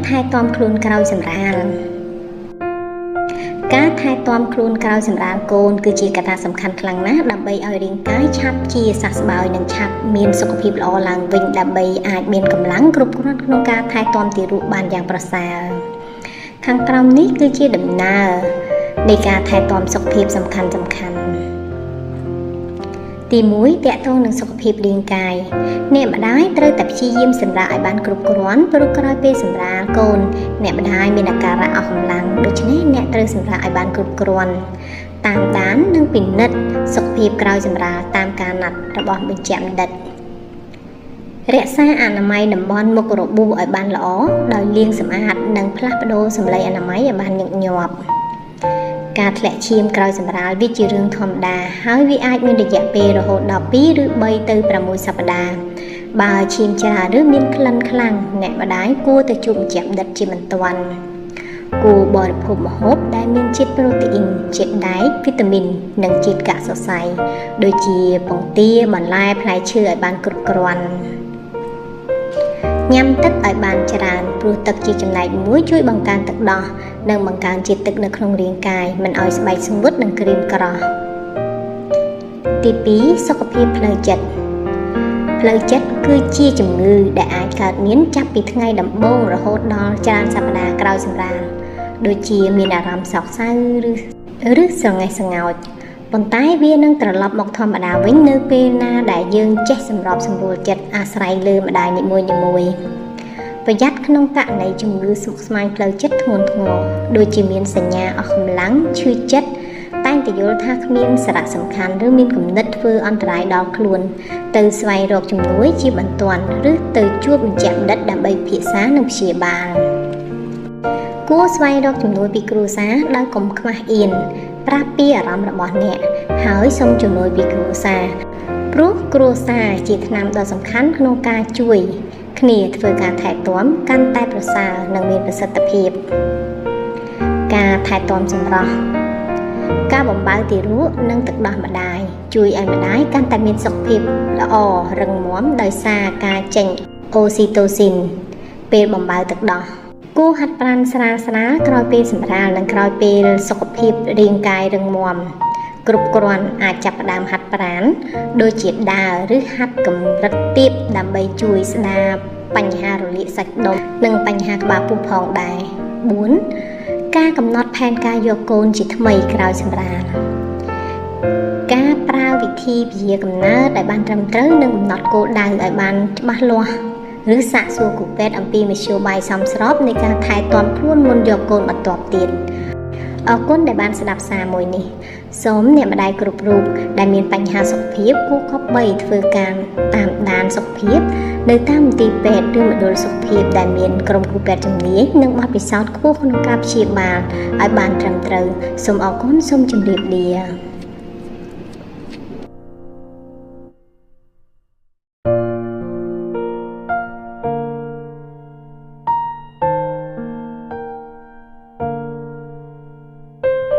ថែទាំខ្លួនក្រោយសម្រាលការថែទាំខ្លួនក្រោយសម្រាលកូនគឺជាកត្តាសំខាន់ខ្លាំងណាស់ដើម្បីឲ្យរាងកាយឆាប់ជាសះស្បើយនិងឆាប់មានសុខភាពល្អឡើងវិញដើម្បីអាចមានកម្លាំងគ្រប់គ្រាន់ក្នុងការថែទាំទារកបានយ៉ាងប្រសើរខាងក្រោមនេះគឺជាដំណើរនៃការថែទាំសុខភាពសំខាន់ៗទី1ទាក់ទងនឹងសុខភាពរាងកាយអ្នកម្ដាយត្រូវតែព្យាយាមសម្រាកឲ្យបានគ្រប់គ្រាន់ព្រោះក្រោយពេលសម្រាលកូនអ្នកម្ដាយមានអាការៈអស់កម្លាំងដូច្នេះអ្នកត្រូវសម្រាកឲ្យបានគ្រប់គ្រាន់តាមដាននិងពិនិត្យសុខភាពក្រោយសម្រាលតាមការណាត់របស់វេជ្ជបណ្ឌិតរក្សាអនាម័យតំបន់មុខរបួសឲ្យបានល្អដោយលាងសម្អាតនិងផ្លាស់ប្ដូរសម្លីអនាម័យឲ្យបានញឹកញាប់ការធ្លាក់ឈាមក្រោយសម្រាលវាជារឿងធម្មតាហើយវាអាចមានរយៈពេលរហូតដល់2ឬ3ទៅ6សប្តាហ៍បើឈាមច្រើនឬមានក្លិនខ្លាំងអ្នកម្ដាយគួរទៅជួបវេជ្ជបណ្ឌិតជាបន្ទាន់គួរបរិភោគម្ហូបដែលមានជាតិប្រូតេអ៊ីនជាតិដែកវីតាមីននិងជាតិកាក់សរសៃដូចជាពងទាបន្លែផ្លែឈើឲ្យបានគ្រប់គ្រាន់ញ៉ាំទឹកឲ្យបានច្រើនព្រោះទឹកជាចំណែកមួយជួយបង្កើនទឹកដោះនិងបង្កើនជាតិទឹកនៅក្នុងរាងកាយមិនឲ្យស្បែកស្ងួតនិងក្រៀមក្រោះទី2សុខភាពផ្លូវចិត្តផ្លូវចិត្តគឺជាជំងឺដែលអាចកើតមានចាប់ពីថ្ងៃដំបូងរហូតដល់ច្រើនសប្តាហ៍ក្រោយសម្រាលដូចជាមានអារម្មណ៍សោកសៅឬស្រងេះស្រងោចប៉ុន្តែវានឹងត្រឡប់មកធម្មតាវិញនៅពេលណាដែលយើងចេះសម្របសម្រួលចិត្តអាស្រ័យលើម្ដាយនីមួយៗប្រយ័ត្នក្នុងករណីជំងឺស្មុគស្មាញផ្លូវចិត្តធ្ងន់ធ្ងរដូចជាមានសញ្ញាអស់កម្លាំងឈឺចិត្តតែងតែយល់ថាគ្មានសារៈសំខាន់ឬមានគំនិតធ្វើអន្តរាយដល់ខ្លួនទៅស្វែងរកជំនួយជាបន្ទាន់ឬទៅជួបវេជ្ជបណ្ឌិតដើម្បីពិភាក្សានិងព្យាបាលគួរស្វែងរកជំនួយពីគ្រួសារដោយកុំខ្មាស់អៀនប្រាប់ពីអារម្មណ៍របស់អ្នកហើយសូមជំនួយពីគ្រួសារព្រោះគ្រួសារជាថ្នាំដ៏សំខាន់ក្នុងការជួយគ្នាធ្វើការថែទាំកាន់តែប្រសើរនិងមានប្រសិទ្ធភាពការថែទាំសម្រស់ការបំបៅទារកនិងទឹកដោះម្ដាយជួយឲ្យម្ដាយកាន់តែមានសុខភាពល្អរឹងមាំដោយសារការចេញអូស៊ីតូស៊ីនពេលបំបៅទឹកដោះគួរហាត់ប្រាណស្រាលៗក្រោយពេលសម្រាលនិងក្រោយពេលសុខភាពរាងកាយរឹងមាំគ្រប់គ្រាន់អាចចាប់ផ្ដើមហាត់ប្រាណដូចជាដើរឬហាត់កម្រិតទាបដើម្បីជួយស្ដារបញ្ហារលាកសាច់ដុំនិងបញ្ហាក្បាលពោះផងដែរ4ការកំណត់ផែនការយកកូនជាថ្មីក្រោយសម្រាលការប្រើវិធីពជាកំណើតឲ្យបានត្រឹមត្រូវនិងកំណត់គោលដៅឲ្យបានច្បាស់លាស់ឬសាកសួរគ្រូពេទ្យអំពីមធ្យោបាយសមស្របនៃការថែទាំខ្លួនមុនយកកូនបន្ទាប់ទៀតអរគុណដែលបានស្ដាប់សារមួយនេះសូមអ្នកម្ដាយគ្រប់រូបដែលមានបញ្ហាសុខភាពគួរគប្បីធ្វើការតាមដានសុខភាពនៅតាមមន្ទីរពេទ្យឬមណ្ឌលសុខភាពដែលមានក្រុមគ្រូពេទ្យជំនាញនិងបទពិសោធន៍ខ្ពស់ក្នុងការព្យាបាលឲ្យបានត្រឹមត្រូវសូមអរគុណសូមជម្រាបលា